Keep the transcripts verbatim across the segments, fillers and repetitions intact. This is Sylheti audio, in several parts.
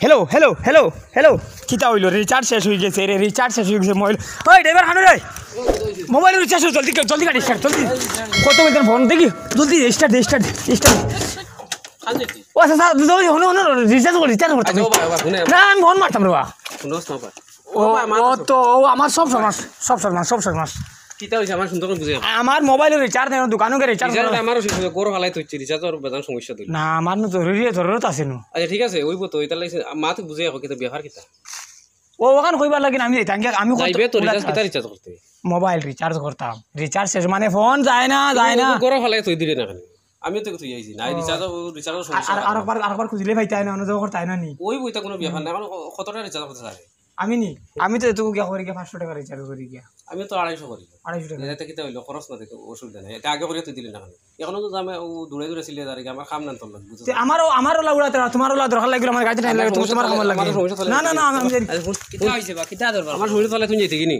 Hello, hello, hello, hello. কিতা অইলো? রিচার্জ শেষ অই গেছে রে, রিচার্জ শেষ অই গেছে। মোবাইল, ওই ড্রাইভার, হানো রে, মোবাইল রিচার্জ, জলদি কর, জলদি গাড়ি স্টার্ট, জলদি। কত মিনিট ফোন দেখি, জলদি স্টার্ট দে, স্টার্ট দে, স্টার্ট দে। ও আচ্ছা, স্যার, হুনো, হুনো, রিচার্জ কর, রিচার্জ করতে। আচ্ছা, ও ভাই, ও ভাই, হুনে। না, আমি ফোন মারতাম রে বা। হুনো, স্যার, ভাই। ও, ও ভাই, আমার ও তো। তো, ও আমার সব সর্বনাশ, সব সর্বনাশ, সব সর্বনাশ। কিতা অইছে? আমার সুন্দর করে বুঝাই। আমার মোবাইলো রিচার্জ নাই, দোকানো গিয়া রিচার্জ রিচার্জ করো। আমারও শেষ অইছে, গরু ফালাই থইছি, রিচার্জর বেজান সমস্যা দিল। না, আমার না জরুরি, জরুরত আছে নু। আচ্ছা, ঠিক আছে, অইবো তো, ইতার লাগি মা তো বুঝাই রাখো, কিতা ব্যাপার কিতা? ও, ওখান কইবার লাগি না, আমি যাইতাম গিয়া, আমি করতে যাইবে তো, রিচার্জ কিতা রিচার্জ করতে? মোবাইল রিচার্জ করতাম, রিচার্জ শেষ, মানে ফোন যায় না, যায় না। ও গরু ফালাই থই দিলে না কেন? আমিও তো থই আইছি না, ও। রিচার্জ, ও রিচার্জর আর, সমস্যা আর, আছে। আরকবার, আরকবার খুঁজিলে পাইতায় না, অন্য জাগা করতায় না নি। ওই বইটা কোনো ব্যাপার না, এখন ক-, কত টাকা রিচার্জ করতে চায়? আমি নি, আমি তো এটুকু গিয়া করি গিয়া পাঁচশো টাকা রিচার্জ করি গিয়া। আমি তো আড়াইশো করি। আড়াইশো টাকা। এটা কিতা অইলো? খরচ না দেখে অসুবিধা নাই। এটা আগে করিয়া তুই দিলি না কেন? এখনো তো আমি ও দূরে দূরে ছিলি, আর কি আমার কাম নান তোর লাগি, বুঝছো? তে আমারও, আমারও লাউড়া তোরা, তোমারও লা দরকার লাগলো, আমার গাড়িতে টাইম আমার লাগে, তুমি সমস্যা তোমার তাহলে, কামে লাগে। আমার সমস্যা তাহলে না, না, না, আমি জানি। আরে, হুন, কিতা অইছে বা? কিতা দরবার? আমার সমস্যা তাহলে তুই যাইতে কি নি?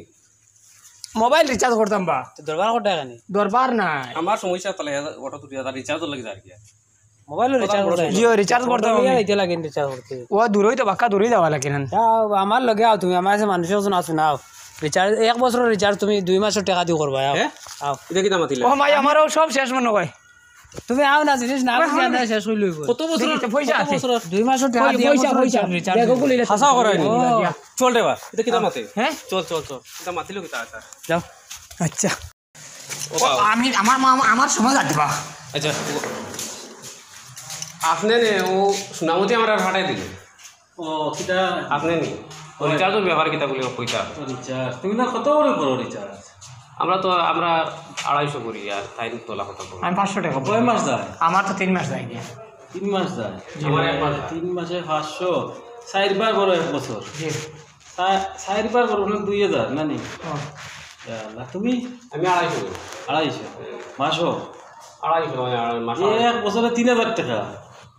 মোবাইল রিচার্জ করতাম বা। তো দরবার কত টাকা নি? দরবার নাই। আমার সমস্যা তাহলে অটো তুই রিচার্জ লাগে যার কি? মোবাইলো রিচার্জ করতে জি, ও রিচার্জ করতে হবে। যাইতে লাগে রিচার্জ করতে। ও দূরই তো, বাক্কা দূরই যাওয়া লাগে না। তা আমার লগে আও তুমি, আমার কাছে মানুষ একজন আছো না, আও। রিচার্জ, এক বছরর রিচার্জ তুমি দুই মাসর টাকা দি করবা, আও। হ্যাঁ? আও। এটা কিতা মাতিলা? ও মাই, আমারও সব শেষ মনে হয়। তুমি আও না, জিনিস না বুঝিয়া না, শেষ অই লইব। কত বছর? দেখি তো পয়সা আছে। দুই মাসর টাকা দিয়া পয়সা, এক বছরর পয়সা। রিচার্জ। দেখো, গুলি হাসা করায়নি। ও। চল রে বা, এটা কিতা মাতে? হ্যাঁ? চল, চল, চল। এটা মাতিলো কিতা আছে? যাও। আচ্ছা। ও বাবা। আমি, আমার মা, আমার সময় লাগবে বা। আচ্ছা, ও, আপনে নে, ও সোনামতি আমার আর ফাটাই দিল। ও, কিতা? আপনে নি? ও রিচার্জর ব্যাপারে কিতা বলি কইতা? ও রিচার্জ। তুমি না কত করে করো রিচার্জ? আমরা তো, আমরা আড়াইশো করি আর তাই তোলা কথা বলি। আমি পাঁচশো টাকা করি। কয় মাস যায়? আমার তো তিন মাস যায় গিয়া। তিন মাস যায়? জি। আমার এক মাস যায়। তিন মাসে পাঁচশো, চাইরবার করো এক বছর। জি। চা-, চাইরবার করো না, দুই হাজার, না নি? ও। ইয়া আল্লাহ, তুমি? আমি আড়াইশো করি। আড়াইশো? মাসো? আড়াইশো, হয়, আড়াই মাসো। এক বছরে তিন হাজার টাকা।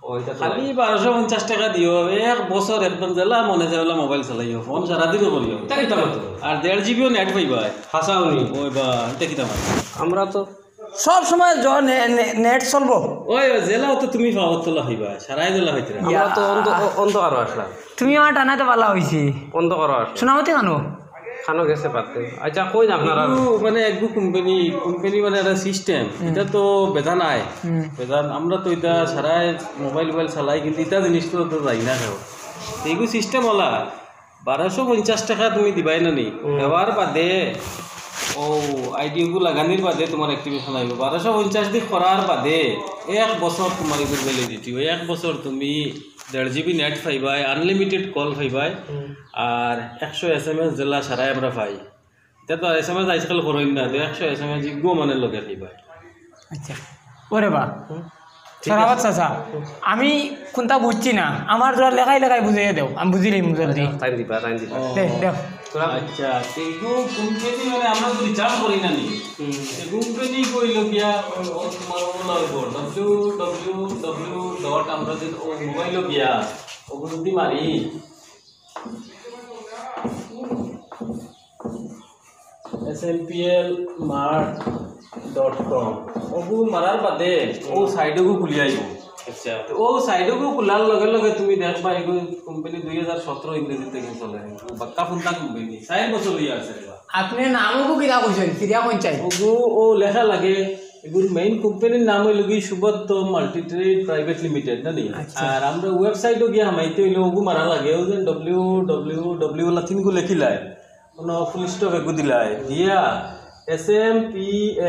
ও, এটা তো খালি বারোশো পঞ্চাশ টাকা দিও, এক বছর একদম যেলা মনে যেলা মোবাইল চালাইও, ফোন সারাদিনও করিও। এটা কিতা মাতো? আর দেড় জিবিও নেট পাইবা। হাসাও নি। ওই বা, এটা কিতা মাতো? আমরা তো সব সময় জ-, নে-, নে-, নেট চলবো। ওই, ওই, যেলা তো তুমি পাওয়ার তোলা হইবা, সারাই যেলা হইতে না। আমরা তো অন্ধ-, অ-, অন্ধকারও আসলাম। তুমি আমার টানাতে পালা হইছি। অন্ধকারও আসলাম। সোনামতি খানো? খানো গেছে পারতে। আচ্ছা, কই না আপনারা? এগু মানে এগু কোম্পানি, কোম্পানি মানে একটা সিস্টেম। হুম। এটা তো বেদা নাই। হুম। বেদা, আমরা তো এটা সারাই মোবাইল, মোবাইল চালাই, কিন্তু এটা জিনিস তো, তো যাই না কেউ। এগু সিস্টেম ওলা। বারোশো পঞ্চাশ টাকা তুমি দিবাই না নি? হুম। দেওয়ার বাদে, ও, আইডি গু লাগানির বাদে তোমার অ্যাক্টিভেশন আইব। বারোশো পঞ্চাশ দি করার বাদে এক বছর তোমার এগুর ভ্যালিডিটি। ওই এক বছর তুমি দেড় জিবি নেট পাইবায়, আনলিমিটেড কল পাইবায়, হুম। আর একশো এসএমএস যেলা সারাই আমরা পাই। এটা তো এসএমএস আজকাল করইন না, তো একশো এসএমএস ইগু মানে লগে পাইবায়। আচ্ছা, ওরে বা। হুম। ঠিক আছে। সরাফত চাচা, হুম। আমি কোনটা বুঝছি না, আমার তোরা লেখাই লেখাই বুঝিয়ে দেও, আমি বুঝিলিমু জলদি। টাইম দিবা, টাইম দিবা। ও। দে, দেও। তোরা আচ্ছা, তো এগু কোম্পানি মানে আমরা তো রিচার্জ করি না নি। হুম। তো কোম্পানি কইলো গিয়া, ও, ও, তোমার ওগুলো হইব, ডাব্লিউ ডাব্লিউ ডাব্লিউ ডট আমরা যে ও মোবাইলো গিয়া, ওগুলো যদি মারি, S M P L mart dot com. ওগু মারার বাদে ও সাইডগু খুলি আইব। আচ্ছা। তো ও সাইডগু খোলার লগে লগে তুমি দেখবা, এগু কোম্পানি দুই হাজার সতেরো ইংরেজিতে গিয়ে চলে। বাক্কা ফোনটা কোম্পানি, চার বছর হইয়া আছে এবার। আপনি নামগু কিরা কইছেন? কিরা কোন চাই? ওগু ও লেখা লাগে, এগুর মেইন কোম্পানির নাম হইল কি সুবত্ত মাল্টি ট্রেড প্রাইভেট লিমিটেড, না নি? আচ্ছা। আর আমরা ওয়েবসাইটও গিয়ে হামাইতে হইলে ওগু মারা লাগে, ওই যে ডাব্লিউ ডাব্লিউ ডাব্লিউ লাতিনগু লেখিলায়। কোনো ফুল স্টপ এগু দিলাই দিয়া S M P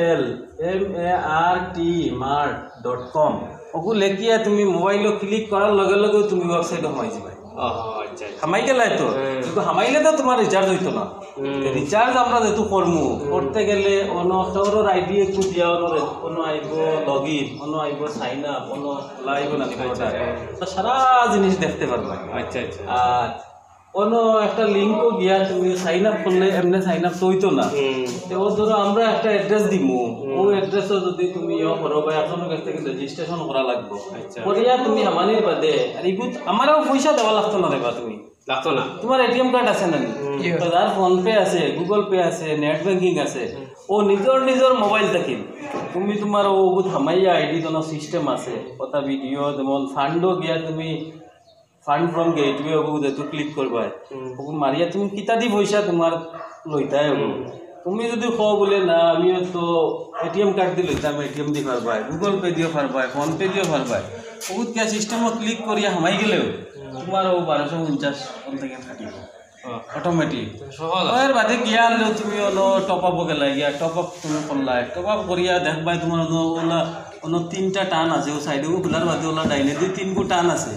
L M A R T mart dot com. ওগু লেখিয়া তুমি মোবাইলো ক্লিক করার লগে লগে তুমি ওয়েবসাইটে হামাই যাবায়। ও, আচ্ছা, আচ্ছা। হামাই গেলায় তো, হুম। কিন্তু হামাইলে তো তোমার রিচার্জ হইতো না। হুম। রিচার্জ আমরা যেহেতু করমু, হুম। করতে গেলে অন্য কেউর আইডি একটু দিয়া অন্য রে-, অন্য আইব লগইন, অন্য আইব সাইন আপ, অন্য খোলা আইব না আচ্ছা, কোনোটা। আচ্ছা। তো সারা জিনিস দেখতে পারবা। আচ্ছা, আচ্ছা। আর অন্য একটা লিঙ্কও গিয়া তুমি সাইন আপ করলে এমনি সাইন আপ তো হইতো না। হুম। তো ও ধরো আমরা একটা অ্যাড্রেস দিমু, হুম। ওই অ্যাড্রেসও যদি তুমি ইয়ে করো বা একজনের কাছ থেকে রেজিস্ট্রেশন করা লাগবো। আচ্ছা। করিয়া তুমি হামানির বাদে, আর ইগুত আমারও পয়সা দেওয়া লাগতো না রে বা তুমি। লাগতো না। তোমার এটিএম কার্ড আছে না নি? হুম। তো যার ফোন পে আছে, গুগল পে আছে, নেট ব্যাংকিং আছে, হুম। ও নিজর নিজর মোবাইল থাকি তুমি তোমার ও ওগুত হামাইয়া আইডি কোনো সিস্টেম আছে, ওটা ভিডিও যেমন ফান্ডও গিয়া তুমি ফান্ড ফ্রম গেটওয়ে অগু যেহেতু ক্লিক করবায়, অগু মারিয়া তুমি কিতা দি পয়সা তুমার লইতায় অগু। তুমি যদি কও বুলে, "না, আমি তো এটিএম কার্ড দি লইতাম, এটিএম দি পারবায়, গুগল পে দিও পারবায়, ফোন পে দিও পারবায়।" অগুত গিয়া সিস্টেমো ক্লিক করিয়া হামাই গেলেও তুমার অউ বারোশো পঞ্চাশ অন থাকি কাটিব। অটোমেটিক। সহজ আছে। এর বাদে গিয়া আনলেও তুমি অনো টপ আপ গেলায় গিয়া, টপ আপ তুমি করলায়। টপ আপ করিয়া দেখবায় তুমার অনো ওলা, অনো তিনটা টান আছে, অউ সাইডে অগু খুলার বাদে ওলা ডাইনে দি তিনগু টান আছে।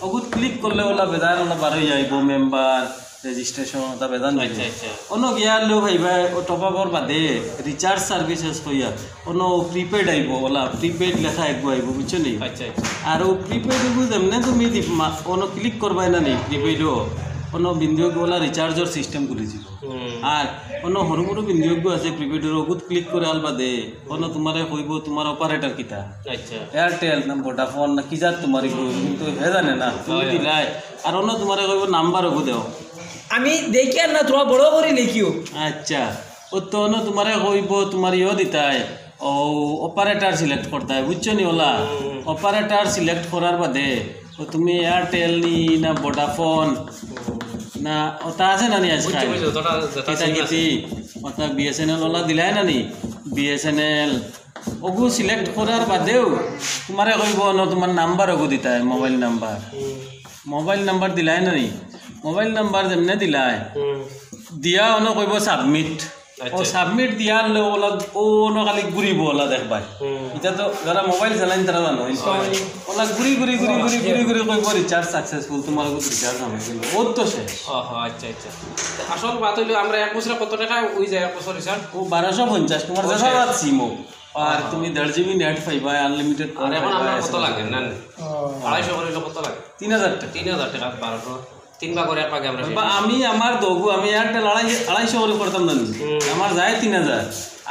অগুত ক্লিক করলে ওলা বেজান ওলা বারই যাইব, মেম্বার, রেজিস্ট্রেশন, ওটা বেজান দিবে। আচ্ছা, আচ্ছা। অনো গিয়া আনলেও ভাইবা, অউ টপ আপর বাদে রিচার্জ সার্ভিসেস কইয়া অনো প্রিপেইড আইব, ওলা প্রিপেইড লেখা একগু আইব, বুঝছো নি? আচ্ছা, আচ্ছা। আর অউ প্রিপেইড অগু যেমনে তুমি দি-, মা-, অনো ক্লিক করবায় না নি, প্রিপেইডও, অনো বিন্দু একগু ওলা রিচার্জর সিস্টেম খুলি দিব। আর অনো হুরু মুরু বিন্দু একগু আছে প্রিপেইডর, অগুত ক্লিক করার বাদে অনো তুমারে কইব তুমার অপারেটর কিতা। আচ্ছা। এয়ারটেল না ভোডাফোন না কি জাত তুমার ইগু, কিন্তু হে জানে না। তুমি দিলায়, আর অনো তুমারে কইব নাম্বার অগু দেও। আমি দেখিয়ার না, তুমরা বড় করি লেখিও। আচ্ছা, অউ তো অনো তুমারে কইব তুমার ইয়ো দিতায়, অউ অপারেটর সিলেক্ট করতায়, বুঝছো নি ওলা? অপারেটর সিলেক্ট করার বাদে অউ তুমি এয়ারটেল নি না ভোডাফোন না ওটা আছে না নি আজকাল? বুঝছি, বুঝছি, যেটা, যেটা কিতা সিম আছে। কিতি, অর্থাৎ বিএসএনএল ওলা দিলায় না নি? বিএসএনএল অগু সিলেক্ট করার বাদেও তুমারে কইব অনো তুমার নাম্বার অগু দিতায়, মোবাইল নাম্বার। মোবাইল নাম্বার দিলায় না নি? মোবাইল নাম্বার যেমনে দিলায়, দিয়া অনো কইব সাবমিট। আচ্ছা। অউ সাবমিট দিয়া আনলে ওলা, অউ অনো খালি ঘুরিব ওলা দেখবায়। ইটা তো যারা মোবাইল চালাইন তারা জানো। ওলা ঘুরি ঘুরি ঘুরি ঘুরি ঘুরি ঘুরি কইব রিচার্জ সাকসেসফুল, তুমার অগু রিচার্জ হামাই গেল। অউ তো শেষ। ওহো, আচ্ছা, আচ্ছা। আসল মাত অইল আমরা এক বছরে কত টেকা অই যায় এক বছর রিচার্জ? অউ বারোশো পঞ্চাশ, তুমার যেটা সিম অউক। আর তুমি দেড় জিবি নেট পাইবায়, আনলিমিটেড কল আর অখন পাইবায়, আমরা কত এসএমএস লাগে, না, না? আড়াইশো করিলে কত লাগে? তিন হাজার টেকা। তিন হাজার টেকা, বারোশো, তিন ভাগর এক ভাগে আমরা শেষ। বা আমি আমার দুগু, আমি এয়ারটেল আড়াই-, আড়াইশো করি করতাম না নি? আমার যায় তিন হাজার।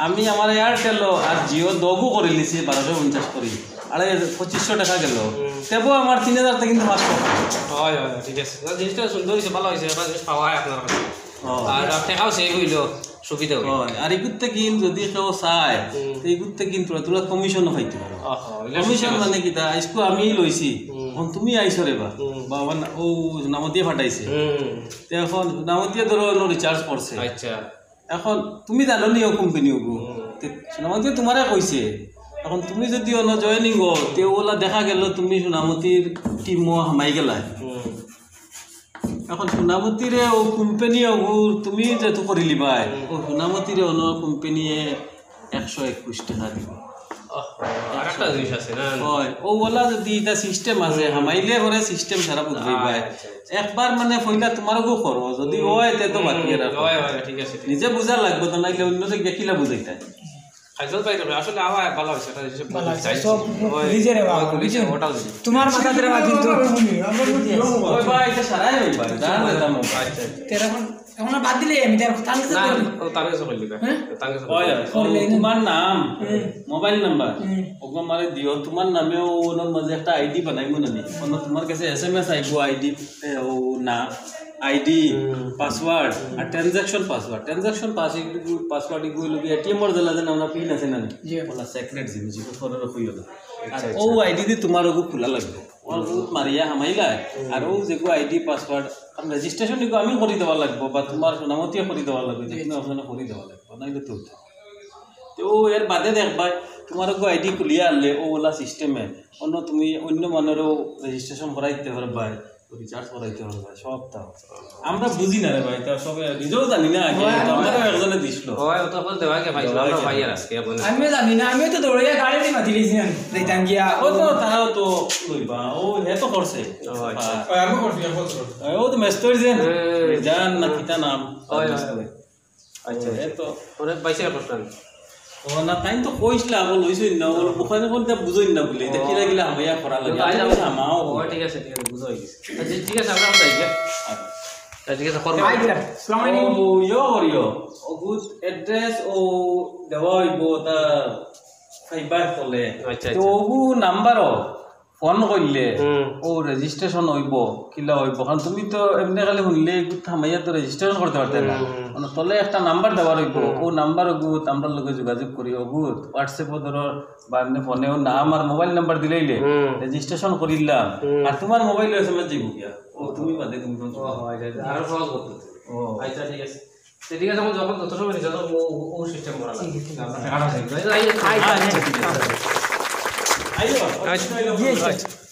আমি আমার এয়ারটেল আর জিও দুগু করিলিছি বারোশো পঞ্চাশ করি। আড়াই হাজার, পঁচিশশো টেকা গেল। তেবু আমার তিন হাজার টেকা কিন্তু পাঁচশো। হয়, হয়, ঠিক আছে। না, জিনিসটা সুন্দর অইছে, ভালা অইছে, একটা জিনিস পাওয়া যায় আপনার কাছে। আর টেকাও সেভ অইল। সুবিধা অয়। অয়, আর ইগুর থাকি যদি কেউ চায়, তে ইগুর থাকি থুড়া থুড়া কমিশনও পাইতে পারো। কমিশন মানে কিতা? আইজকু আমি লইছি, অখন তুমি আইছো রে বা, বা অখন অউ নামতিয়া পাঠাইছে। তে অখন নামতিয়া ধরো অনো রিচার্জ করছে। আচ্ছা। অখন তুমি জানো নি অউ কোম্পানি অগু। তে নামতিয়া তুমারে কইছে। অখন তুমি যদি অনো জয়েনিং অও, তে ওলা দেখা গেল তুমি সোনামতির টিমও হামাই গেলায়। অখন সোনামতিরে অউ কোম্পানি অগু তুমি যেহেতু করিলিবায়, অউ সোনামতিরে অনো কোম্পানিয়ে একশো একুশ টেকা দিব। ওহ, আরেকটা জিনিস আছে না? অয়, অউ ওলা যদি ইটা সিস্টেম আছে, হামাইলে পরে সিস্টেম সারা বুঝবায়। আচ্ছা, আচ্ছা। একবার মানে পয়লা তুমার অগু করো, যদি অয় তে তো বাকি আর অয়, অয়, ঠিক আছে, ঠিক আছে। নিজে বুঝা লাগবো তো, নাইলে অইন্য যে গিয়া কিলা বুঝাইতায়। খাইছাল পাই তবে আসলে আওয়া ভালা অইছে, একটা জিনিস ভালা অইছে, সব ওই, বুঝে রে বাবা, ওই বুঝে। ওটাও বুঝে। তুমার মাথা ধরে বাবা কিন্তু আমরা বুঝি। ওই ভাই, এটা সারাই ওই ভাই, জান যেতাম। আচ্ছা, আচ্ছা। তেরা অখন, অখন বাদ দিলে আমি তার তার কাছে না, করি। ও তার কাছে কইলি ভাই। হ্যাঁ? তার কাছে ওই, কইলি। ও, তুমার নাম, মোবাইল নাম্বার, ওগু আমারে দিও, তুমার নামে অউ অনর মাঝে একটা আইডি বানাইমু না নি? অনো তুমার কাছে এসএমএস আইবো আইডি, এ, অউ না, আইডি, পাসওয়ার্ড, আর transaction password. Transaction pass-, password ইগু অইলো গি এটিএম অর যেলা যেন আমরা পিন আছে না নি? জি। ওলা সিক্রেট জিনিস, ইগু ফোনর কইও না। আর আচ্ছা, আচ্ছা। অউ আইডি দি তুমার অগু খুলা লাগবো। অউ অগু মারিয়া হামাইলা, আর অউ যেগু আইডি পাসওয়ার্ড, আর রেজিস্ট্রেশন ইগু আমি করি দেওয়া লাগবো, বা তুমার সোনামতিয়ে করি দেওয়া লাগবো, যে কোনো একজনে করি দেওয়া লাগবো, নাইলে তো অইতো না। তে অউ এর বাদে দেখবায়, তুমার অগু আইডি খুলিয়া আনলে, অউ ওলা সিস্টেমে, অন্য তুমি অন্য মানরও রেজিস্ট্রেশন করাই দিতে পারবায়। রিচার্জ করাইতে পারবায়, সব তাও। আমরা বুঝি না রে ভাই, তাও সবে নিজেও জানি না আগে, তো আমারও একজনে দিছিল। ওই, ও তো এখন দেওয়া গিয়া পাইছিল, আমরা ভাই আর আজকে এখন। আমিও জানি না, আমিও তো দৌড়াইয়া গাড়ি দি মাতি লইছি আমি, যাইতাম গিয়া। ও তো, তারাও তো লইবা, ও, হে তো করছে। ও, আচ্ছা। ওই, আমিও করছি, এক বছর। ওই, ও তো মেস্তরি যে, হুম। জান না কিতা নাম, ওই, ওই, মেস্তরি। ওই। আচ্ছা, ও, আচ্ছা। এ তো। ওরে বাইশে করতাম। ও না, তাই তো কইছিলা, ও লইছইন না, ও ওখানে বলতে বুঝইন না বলে, এটা কিলা কিলা হামাইয়া করা লাগে। তো আইলাম। আমি বলছি, হামাও। ও, ঠিক আছে, ঠিক আছে, বুঝা অইগেছে। আচ্ছা, ঠিক আছে, আমরা যাই গিয়া। আচ্ছা। আচ্ছা, ঠিক আছে, করবো। আচ্ছা, আসসালামু আলাইকুম। ও, ইয়ো করিও। অগুত অ্যাড্রেস ও দেওয়া অইবো, তা ফাইবার তলে। আচ্ছা, তো আচ্ছা। অগু নাম্বারও ফোন করলে ও রেজিস্ট্রেশন হইব, কিলা হইব? কারণ তুমি তো এমনি খালি শুনলে একটু থামাইয়া তো রেজিস্ট্রেশন করতে পারতে না। মানে তলে একটা নাম্বার দেওয়া রইব, ও নাম্বার ওগু আমরা লগে যোগাযোগ করি, ওগু হোয়াটসঅ্যাপও ধরো বা এমনি ফোনেও নাম আর মোবাইল নাম্বার দিলাইলে রেজিস্ট্রেশন করিলাম। আর তোমার মোবাইল এসএমএস যাইব গিয়া। ও তুমি বাদে তুমি ফোন করো। আরো সহজ করতে। ও আচ্ছা, ঠিক আছে। তো ঠিক আছে, যখন যত সময় নিচে ও সিস্টেম করা লাগে। আচ্ছা, আচ্ছা, ঠিক আছে। আইও। আচ্ছা।